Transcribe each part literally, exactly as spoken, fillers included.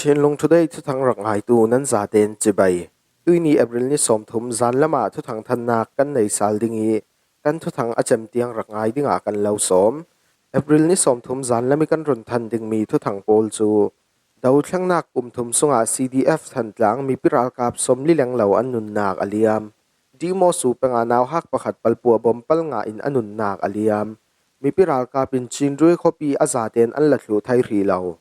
Chinlung Today thuthang rak ngaitu nan zaten chibai. Tuini April ni sawmthum zan lamah thuthang thannak kan nei sal ding i, kan thuthang a cem tiang rak ngai dingah kan lo sawm. April ni sawmthum zan lam i kan run than dingmi thuthang pawl cu, dothlengnak kum thum sungah C D F Thantlang mipi ralkap sawmli lenglo an nunnak a liam. Dimo su pengah nauhak pakhat palpua bom pal nga in a nunnak a liam. Mipi ralkap in Chinrui khuapi a zaten an la thluh thei hrih lo.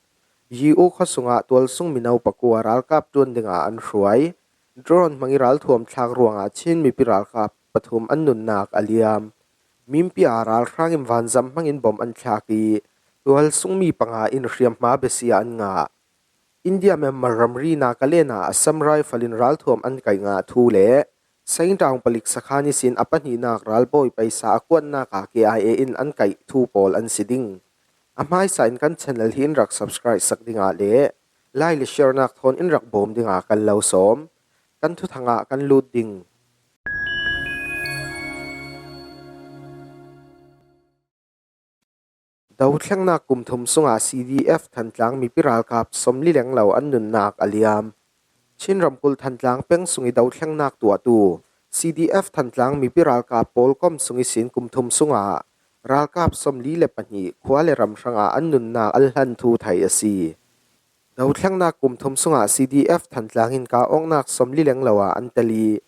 Yiu khuasung ah tualsung mino pakua ralkap ṭuan dingah an hruai. Drone hmang i ralthuam thlak ruangah Chin mipi ralkap pathum an nunnak a liam. Mimpi ah ralhrang in vanzam hmangin bom an thlak i, tualsung mi panga in hriamhma besia an ngah. India Myanmar ramri Nagaland ah Assam Rifle in ralthuam an kaih ngah thu le Saintaung palik sakhan ihsin a pahnihnak ralbawi paisa a kuatnak ah K I A in an kaih thu pawl an si ding. A hmaisa in kan channel hi in rak subscribe sak dingah le like le share nak thawn in rak bawm dingah kan lo sawm. Kan thuthang ah kan lut ding. Dothlengnak kum thum sungah C D F Thantlang mipi ralkap sawmli lenglo an nunnak a liam. Chin ramkulh Thantlang peng sung i dothlengnak tuahtu C D F Thantlang mipi ralkap pawlkom sung ihsin kum thum sungah ralkap sawmli le pahnih khua le ram hrangah an nunnak an hlan thu thei a si. Dothlengnak kum thum sungah C D F Thantlang in kah awknak sawmli lenglo ah an tel i,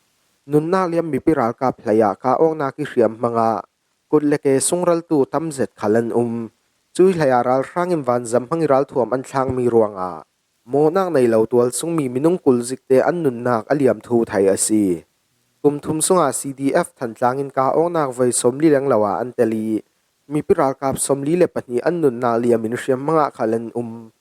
nunnak liam mipi ralkap hleiah kah awknak i hriam hmangah kut le ke sungraltu tam zet khal an um. Cui hleiah ralhrang in vanzam hmang i ralthuam an thlakmi ruangah mawhnak nei lo tualsungmi minung kul zikte an nunnak a liam thu thei a si. Kum thum sungah C D F Thantlang in kah awknak voi sawmli lenglo ah an tel i, mipi ralkap sawmli le pahnih an nunnak liam in hriam hmangah khal an um.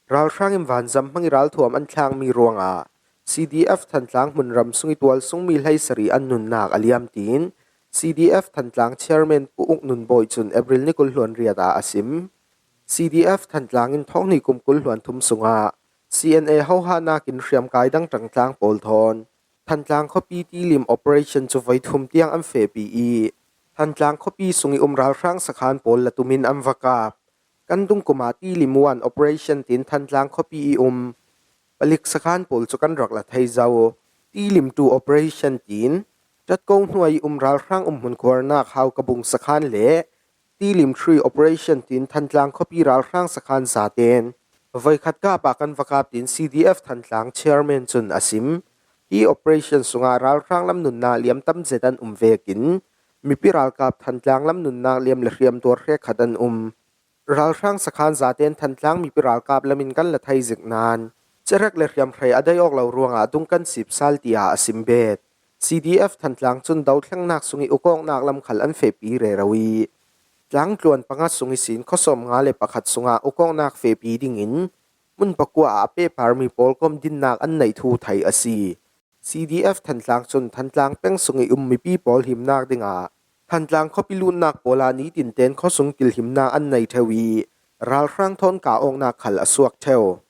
Ralhrang in vanzam hmang i ralthuam an thlakmi ruangah C D F Thantlang hmunram sung i tualsungmi hleisarih an nunnak a liam tiin C D F Thantlang Chairman Pu Uk Nun Bawi cun April ni kul hluan riat ah a sim. C D F Thantlang in thawng hnih kum kul hluan thum sungah C N A hohahnak in hriamkai dang ṭangtlang pawl thawn Thantlang khuapi tilim operation cu voi thum tiang an fehpi i, Thantlang khuapi sung i um ralhrang sakhan pawl la tumin an va kap. Kan dungkum ah Tilim One Operation tiin Thantlang khuapi i um palik sakhan pawl cu kan rak la thei zo. Tilim Two Operation tiin Ṭatko hnuai i um ralhrang umhmun khuarnak Haukabung sakhan le Tilim Three Operation tiin Thantlang khuapi ralhrang sakhan zaten voikhat kap ah kan va kap tiin C D F Thantlang Chairman cun a sim. Hi operation sungah ralhrang lam nunnak liam tam zet an um vekin mipi ralkap Thantlang lam nunnak liam le hriamtuar hrekkhat an um. Ralhrang sakhan zaten Thantlang mipi ralkap lamin kan la thei zik nain cerek le hriamhrei a dai awk lo ruangah dung kan sip sal, tiah a sim bet. C D F Thantlang cun dothlengnak sung i ukawknak lam khal an fehpi rero i, tlangtluan panga sung ihsin khuasawm nga le pakhat sungah ukawknak fehpi dingin hmun pakua ah a pehparmi pawlkom dinnak an neih thu thei a si. C D F Thantlang cun Thantlang peng sung i um mipi pawl himnak dingah Thantlang khuapi lutnak pawl ah nitin ten khuasung kilhimnak an nei ṭheu i, ralhrang thawn kah awknak khal a suak ṭheu.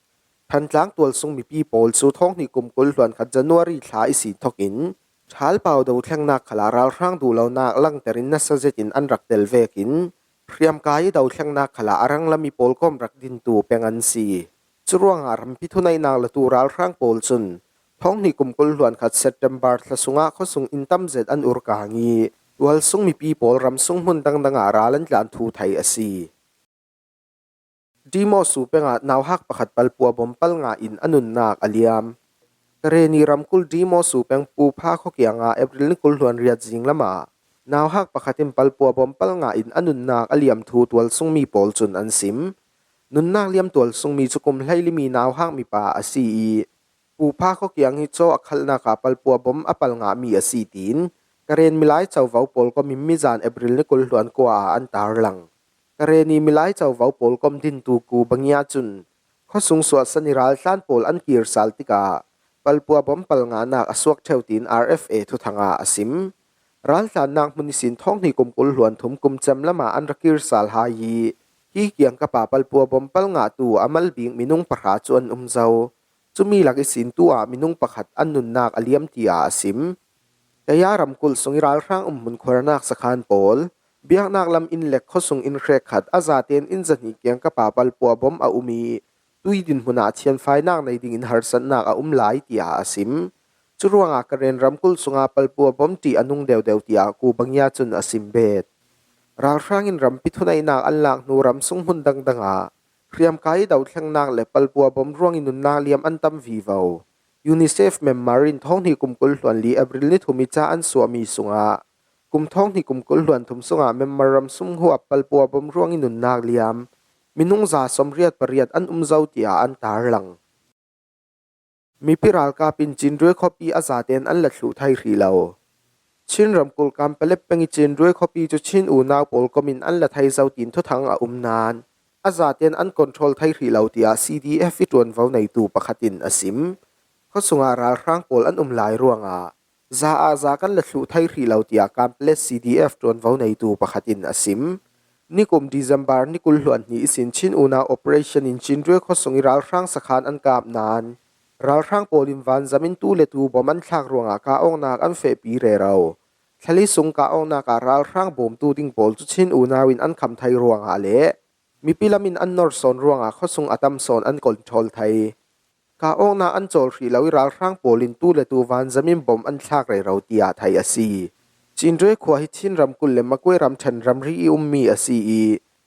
Thantlang tualsung mipi pawl cu thawng hnih kum kul hluan khat January thla ihsin thokin ṭhalpau dothlengnak khalah ralhrang duhlonak langter in nasa zetin an rak tel vekin hriamkai i dothlengnak khalah a ranglam i pawlkom rak dintu peng an si. Curuangah rampi thuneihnak latu ralhrang pawl cun thawng hnih kum kul hluan khat September thla sungah khuasung inn tam zet an urkang i, tualsung mipi pawl ramsung hmun dangdangah ral an tlan thu thei a si. Dimo su pengah nauhak pakhat palpua bom pal nga in a nunnak a liam. Karenni ramkulh Dimo su peng Pupha khuakiangah April ni kul hluan riat zing lamah nauhak pakhat in palpua bom pal nga in a nunnak a liam thu tualsungmi pawl cun an sim. Nunnak liam tualsungmi cu kum hleili mi nauhak mipa a si i, Pupha khuakiang hi caw a khalhnak ah palpua bom a pal ngahmi a si, tiin Karen Milai Covo pawlkom in mizan April ni kul hluan kua ah an tarlang. Karenni Milai Covo pawlkom dintu Ku Bangia cun khuasung suahsan i raltlan pawl an kir sal tikah palpua bom pal ngahnak a suak ṭheu, tiin R F A thuthang ah a sim. Raltlannak hmun ihsin thawng hnih kum kul hluan thum kum cem lamah an ra kir sal hai i, hi kiangkap ah palpua bom pal ngahtu a mal bik minung pahra cu an um zo. Cumi lak ihsin tu ah minung pakhat an nunnak a liam, tiah a sim. Kaya ramkulh sung i ralhrang umhmun khuarnak sakhan pawl, biaknak lam inn le khuasung inn hrekkhat a zaten inn zahnih kiangkap ah palpua bom a um i, tui dinhmunah thianfainak nei dingin harsatnak a um lai, tiah a sim. Curuangah Karen ramkulh sungah palpua bom ṭih a nung deuhdeuh, tiah Kubangia cun a sim bet. Ralhrang in rampi thuneihnak an lak hnu ramsung hmun dangdangah hriamkai i dohthlengnak le palpua bom ruangih nunnak liam an tam vivo. UNICEF Myanmar in thawnghnih kum kul hluan li April ni thum i ca an suahmi sungah kum thawnghnih kum kul hluan thum sungah Myanmar ramsung huap palpua bom ruangih nunnak liam minung za sawmriat pariat an um zo, tiah an tarlang. Mipi ralkap in Cindue khuapi a zaten an la thluh thei hrih lo. Chin ramkulh Kanpetlet peng i Cindue khuapi cu Chin unau pawl kom in an la thei zo tiin thuthang a um nain a zaten an control thei hrih lo, tiah CDF i ṭuanvo neitu pakhat in a sim. Khuasungah ralhrang pawl an um lai ruangah za ah za kan la thluh thei hrih lo, tiah Kanpetlet CDF ṭuanvo neitu pakhat in a sim. Nikum December ni kul hluan hnih ihsin Chin unau operation in Cindue khuasung i ralhrang sakhan an kap nain ralhrang pawl in vanzam in tu le tu bom an thlak ruangah kah awknak an fehpi rero. Thlali sung kah awknak ah ralhrang bawmtu ding pawl cu Chin unau in an kham thei ruangah le mipi lam in an nor sawn ruangah khuasung a tam sawn an control thei. Kah awknak an cawl hrih lo i ralhrang pawl in tu le tu vanzam in bom an thlak rero, tiah theih a si. Cindue khua hi Chin ramkulh le Magway ramṭhen ramri i ummi a si i,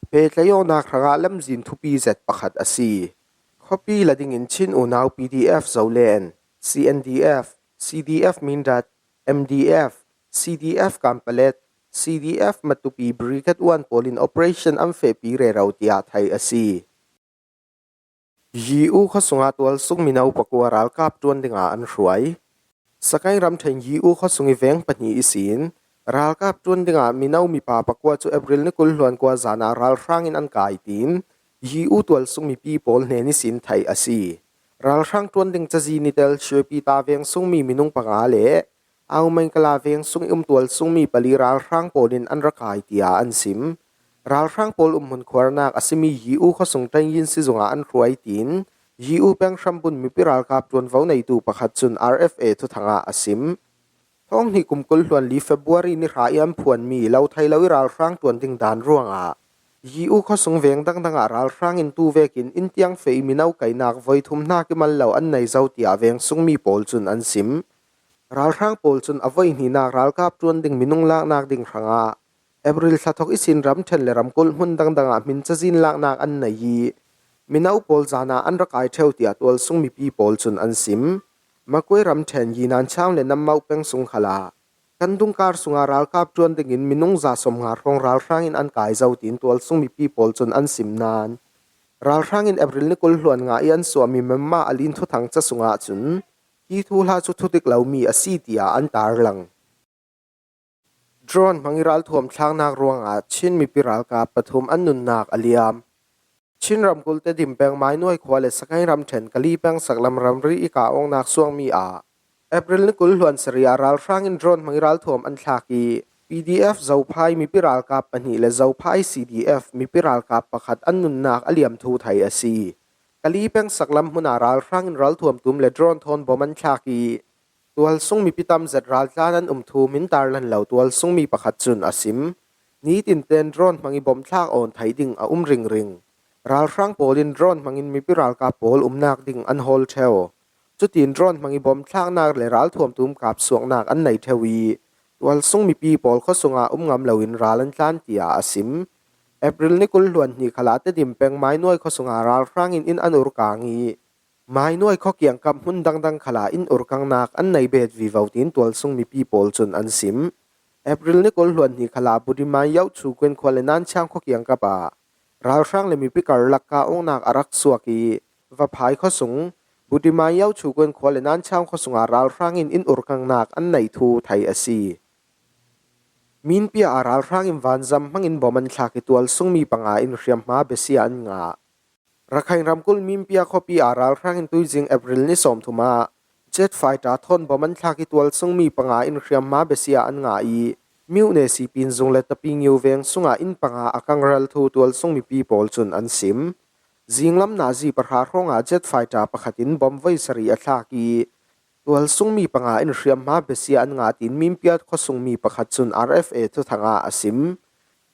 pehtlaih awknak hrangah lamzin thupi zet pakhat a si. Khuapi la dingin Chin unau PDF Zoland, CNDF, CDF Mindat, MDF, CDF Kanpetlet, CDF Matupi Brigade One pawl in operation an fehpi rero, tiah theih a si. Yiu khuasungah tualsung mino pakua ralkap ṭuan dingah an hruai. Sagaing ramṭhen Yiu khuasung i veng pahnih ihsin ralkap ṭuan dingah mino mipa pakua cu April ni kul hluan kua zan ah ralhrang in an kai, tiin Yiu tualsung mipi pawl hnen ihsin theih a si. Ralhrang ṭuan ding cazi nitel Shwepita veng sungmi minung panga le Aumengkala veng sung i um tualsungmi pali ralhrang pawl in an ra kai, tiah an sim. Ralhrang pawl umhmun khuarnak a simi Yiu khuasung Tayin sizungah an hruai, tiin Yiu peng hrambun mipi ralkap ṭuanvo neitu pakhat cun RFA thuthang ah a sim. Thawnghnih kum kul hluan li February ni hra i an phuanmi lo thei lo i ralhrang ṭuan ding dan ruangah Yiu khuasung veng dangdang ah ralhrang in tu vekin inn tiang feh i mino kaihnak voi thum hnak i mal lo an nei zo, tiah veng sungmi pawl cun an sim. Ralhrang pawl cun a voi hnihnak ralkap ṭuan ding minung laknak ding hrangah April thla thawk ihsin ramṭhen le ramkulh hmun dangdang ah hmin cazin laknak an nei i, mino pawl zan ah an ra kai ṭheu, tiah tualsung mipi pawl cun an sim. Magway ramṭhen Yinan Chang le Nammo peng sung khalah kan dungkar sungah ralkap ṭuan dingin minung za sawmnga hrawng ralhrang in an kai zo, tiin tualsung mipi pawl cun an sim nain, ralhrang in April ni kul hluan nga i an suahmi Myanmar a lin thuthang ca sungah cun hi thuhla cu thudik lomi a si, tiah an tarlang. Drone hmang i ralthuam thlaknak ruangah Chin mipi ralkap pathum an nunnak a liam. Chin ramkulh Tedim peng Mainuai khua le Sagaing ramṭhen Kali peng saklam ramri i kah awknak suangmi ah April ni kul hluan sarih ah ralhrang in drone hmang i ralthuam an thlak i, PDF Zophai mipi ralkap pahnih le Zophai CDF mipi ralkap pakhat an nunnak a liam thu thei a si. Kali peng saklam hmun ah ralhrang in ralthuam tum le drone thawn bom an thlak i, tualsung mipi tam zet raltlan an um thu min tarlan lo tualsungmi pakhat cun a sim. Nitin ten drone hmang i bom thlak awn theih ding a um ringring. Ralhrang pawl in drone hmangin mipi ralkap pawl umnak ding an hawl ṭheu. Cutin drone hmang i bom thlaknak le ralthuam tum kap suaknak an nei ṭheu i, tualsung mipi pawl khuasungah um ngam loin ral an tlan, tiah a sim. April ni kul hluan hnih khalah Tedim peng Mainuai khuasungah ralhrang in inn an ur kang i, Mainuai khua kiangkap hmun dangdang khalah inn urkangnak an nei bet vivo, tiin tualsung mipi pawl cun an sim. April ni kul hluan hnih khalah Budimai Yauh Chukuen khua le Nanchang khua kiangkap ah ralhrang le mipi karlak kah awknak a rak suak i, Vaphai khuasung, Budimai Yauh Chukuen khua le Nanchang khuasungah ralhrang in inn urkangnak an nei thu thei a si. Minpia ah ralhrang in vanzam hmangin bom an thlak i, tualsungmi panga in hriamhma besia an ngah. Rakhine ramkulh Minpia khuapi ah ralhrang in tuizing April ni sawmthum ah jet fighter thawn bom an thlak i, tualsungmi panga in hriamhma besia an ngah i, Myune Sipin zung le Tapingiu veng sungah inn panga a kangral thu tualsung mipi pawl cun an sim. Zinglam nazi pahra hrawngah jet fighter pakhat in bom voi sarih a thlak i, tualsungmi panga in hriamhma besia an ngah, tiin Minpia khuasungmi pakhat cun RFA thuthang ah a sim.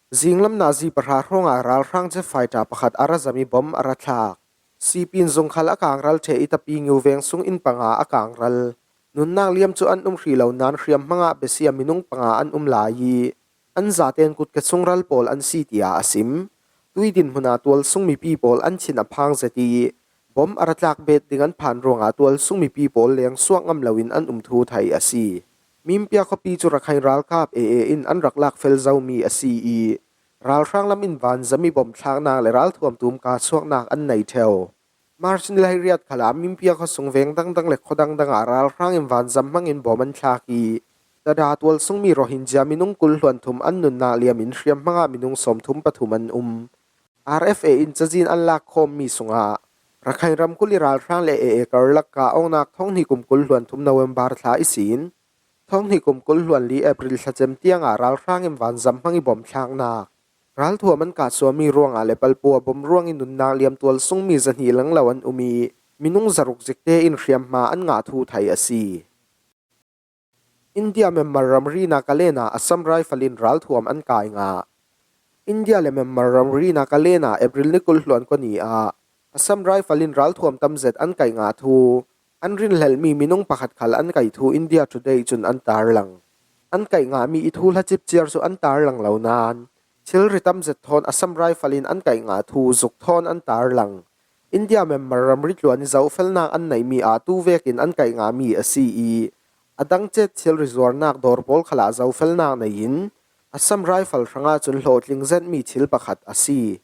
Zinglam nazi pahra hrawngah ralhrang jet fighter pakhat a ra zam i bom a ra thlak. Sipin zungkhal a kangral ṭhe i Tapi Ngiu veng sung inn panga a kangral. Nunnak liam cu an um hrih lo nain hriamhma ngah besia minung panga an um lai i an zaten kutkhe sung ral pawl an si, tiah a sim. Tui dinhmun ah tualsung mipi pawl an thin a phang zet i bom a ra tlak bet ding an phan ruangah tualsung mipi pawl leng suak ngam loin an um thu thei a si. Minpia khuapi cu Rakhine ralkap A A in an rak lak fel zomi a si i ralhrang lam in vanzam i bom thlaknak le ralthuam tum kah suaknak an nei ṭheu. March ni hleiriat khalah Minpia khuasung veng dangdang le khua dangdang ah ralhrang in vanzam hmangin bom an thlak i Tada tualsungmi Rohingya minung kul hluan thum an nunnak liam in hriamhma ngah minung sawmthum pathum an um. R F A in cazin an lak khawmmi sungah Rakhine ramkulh i ralhrang le A A karlak kah awknak thonghnih kum kul hluan thum November thla ihsin thonghnih kum kul hluan li April thla cem tiangah ralhrang in vanzam hmang i bom thlaknak, ralthuam an kah suahmi ruangah le palpua bom ruang i nunnak liam tualsungmi zahnih lang lo an um i minung zaruk zik tein hriamhma an ngah thu thei a si. India Myanmar ramri Nagaland ah Assam Rifle in ralthuam an kai ngah. India le Myanmar ramri Nagaland ah April ni kul hluan kua ni ah Assam Rifle in ralthuam tam zet an kaih ngah thu, an rinhlelhmi minung pakhat khal an kaih thu India Today cun an tarlang. An kaih ngahmi i thuhla cipciar cu an tarlang lo nain thilri tam zet thawn Assam Rifle in an kaih ngah thu zuk thawn an tarlang. India Myanmar ramri tluan i zohfelnak an neihmi ah tu vekin an kaih ngahmi a si i a dang cet thilri zuarnak dawr pawl khalah zohfelnak nei in Assam Rifle hrangah cun hlawhtling zetmi thil pakhat a si.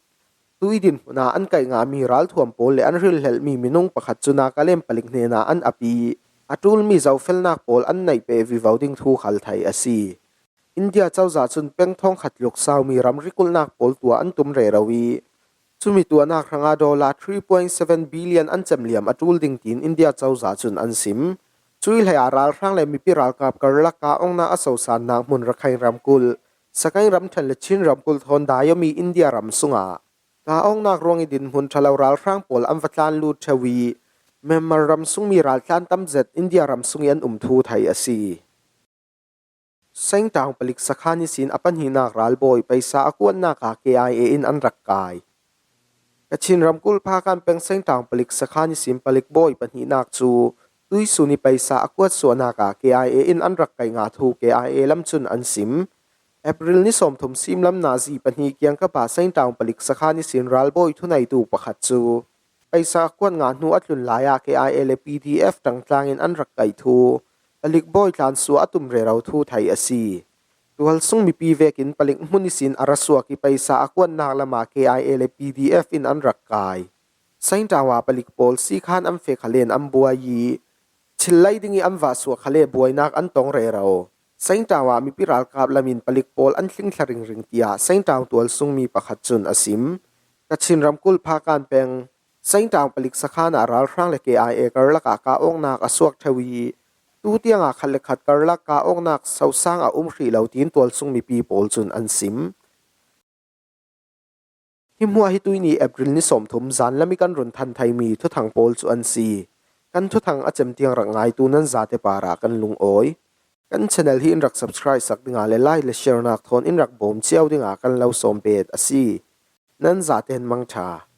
Tui dinhmun ah an kaih ngahmi ralthuam pawl le an rinhlelhmi minung pakhat cu Nagaland palik hnenah an ap i a ṭulmi zohfelnak pawl an neih peh vivo ding thu khal thei a si. India cozah cun peng thawngkhat tluk saumi ramri kulhnak pawl tuah an tum rero i cumi tuahnak hrangah dollar three point seven billion an cemliam a ṭul ding tiin India cozah cun an sim. Cui hleiah ralhrang le mipi ralkap karlak kah awknak a sosannak hmun Rakhine ramkulh, Sagaing ramṭhen le Chin ramkulh thawn dai awmi India ram sungah kah awknak ruang i dinhmun ṭhalo ralhrang pawl an va tlan lut ṭheu i Myanmar ram sungmi raltlan tam zet India ram sung i an um thu thei a si. Sengtang palik sakhan ihsin a pahnihnak ralbawi paisa a kuatnak ah K I A in an rak kai. Kachin ramkulh Phakan peng Sengtang palik sakhan ihsin palik bawi pahnihnak cu tuisun i paisa a kuat suahnak ah K I A in an rak kaih ngah thu K I A lam cun an sim. April ni sawmthum simlam nazi pahnih kiangkap ah Sengtang palik sakhan ihsin ralbawi thuneitu pakhat cu paisa a kuat ngah hnu a tlun lai ah K I A le P D F ṭangtlang in an rak kaih thu palik bawi tlansuah a tum rero thu thei a si. Tualsung mipi vekin palik hmun ihsin a ra suak i paisa a kuatnak lamah K I A le P D F in an rak kai. Sengtang ah palik pawl si khan an feh khalen an buai i thil lei ding i an vah suak khale buainak an tong rero. Sengtang ah mipi ralkap lam in palik pawl an tling thla ringring, tiah Sengtang tualsungmi pakhat cun a sim. Kachin ramkulh Phakan peng Sengtang palik sakhan ah ralhrang le K I A karlak ah kah awknak a suak ṭheu i tu tiangah khat le khat karlak kah awknak sosang a um hrih lo tiin tualsung mipi pawl cun an sim. Hi hmuah hi tuihni April ni sawmthum zanlam i kan run than theimi thuthang pawl cu an si. Kan thuthang a cem tiang rak ngaitu nan zate parah kan lungawi. Kan channel hi in rak subscribe sak dingah le like le share nak thawn in rak bawm cio dingah kan lo sawm bet a si. Nan zate in mangṭha.